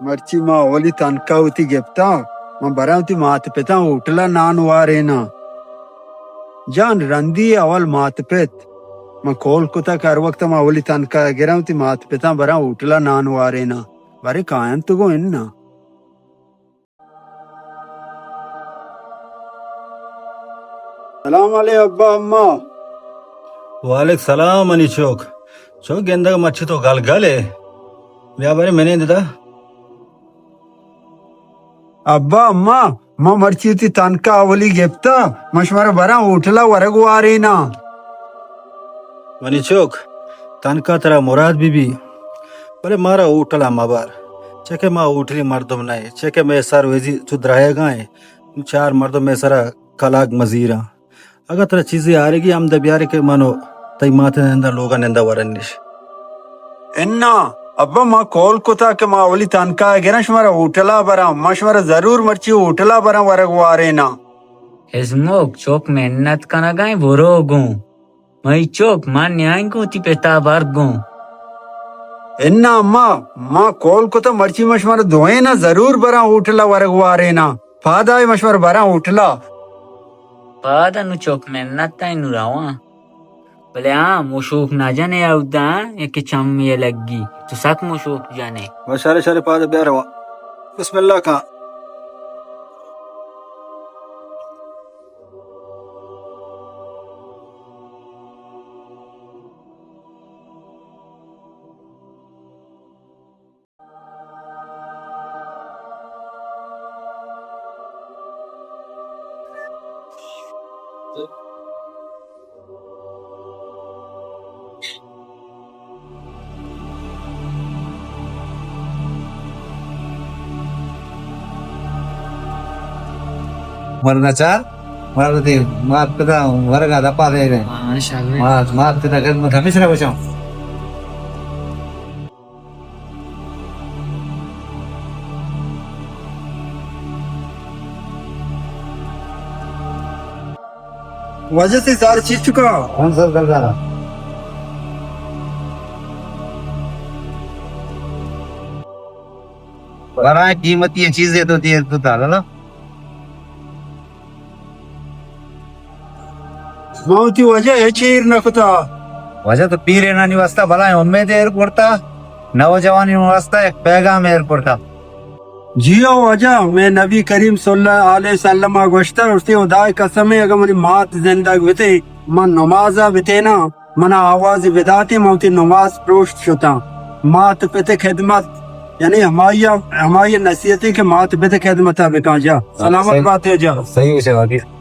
مرچی ما اولی تنکا وتی گپتا، من براں وتی مات پتاں ہوٹلا نان واریناں۔ جان رندی اول مات پت، من کول کتا کہ ہر وقت ما اولی تنکا گراں وتی مات پتاں براں ہوٹلا نان واریناں، بارے کاینت گوں اناں۔ سلام علیکم ابا اماں۔ وعلیکم سلام منی چوک۔ چوک گندگ مرچی تو گل گل ئے۔ بیا بارے منی ددا۔ ابا اماں، ما مرچی وتی تنکا اولی گپتا، ما شمارا براں ہوٹلا ورگ واریناں۔ منی چوک، تنکا ترا مراد بی بی، بلے مارا ہوٹلا مبر، چہ کہ ما ہوٹلی مردم نہ ایں، چہ کہ مئے سر ویزی چو درایگا ایں، چار مردم مئے سرا کلاگ مزیراں۔ اگاں ترا چیزے آرگی ہمدا بیارے کہ منو تئی مات نندا لوگا نندا ورنش۔ انا ابا، ما کول کتا کہ ما اولی تنکا گراں شمارا ہوٹلا براں، ما شمارا ضرور مرچی ہوٹلا براں ورگ واریناں۔ ہزموک چوک منت کنگا ایں، برو گوں۔ مئی چوک، من نیائیں گوں وتی پتا برگ گوں۔ انا اماں، ما کول کتا مرچی ما شمارا دوئیناں ضرور براں ہوٹلا ورگ واریناں۔ پادا اے ما شمارا براں ہوٹلا۔ پادا نوں چوک منت ایں، نوں رواں۔ بلے ہاں، مشوک نہ جنے اودا، ہاں، یکے چم یے لگی۔ تو سک مشوک جنے۔ بس شرے شرے پادا بیا رواں۔ بسم اللہ کاں۔ ورنا چار، ورنا دے، مات پتا ورگا دپا دے گئے۔ ہاں، شر۔ مات، مات پتا خدمت ہمیشہ بچاؤ۔ واجہ سے سار چیز چکا۔ ہاں سر، سردار۔ برائے قیمتی چیزے تو دیر کتا نا۔ ما وتی واجہ ہچ ایر نہ کتا۔ واجہ تو پیرینانی واسطہ بلائیں امید ایر کرتا، نوجوانی واسطہ ایک پیغام ایر کرتا۔ جی او واجہ، مئے نبی کریم صلی اللہ علیہ وسلم ءَ گوشتہ، گوشتی، خدائے قسم اے، اگاں منی مات زندگ بتے، من نماز ءَ بتیناں، منا آواز بداتے، من وتی نماز پروشت شتاں۔ مات پت خدمت، یعنی ہمائی، ہمائی نصیحت اے کہ مات پت خدمت ءَ بکاں جا۔ سلامت صحیح۔ باتے جا۔ صحیح گوشے واقعی۔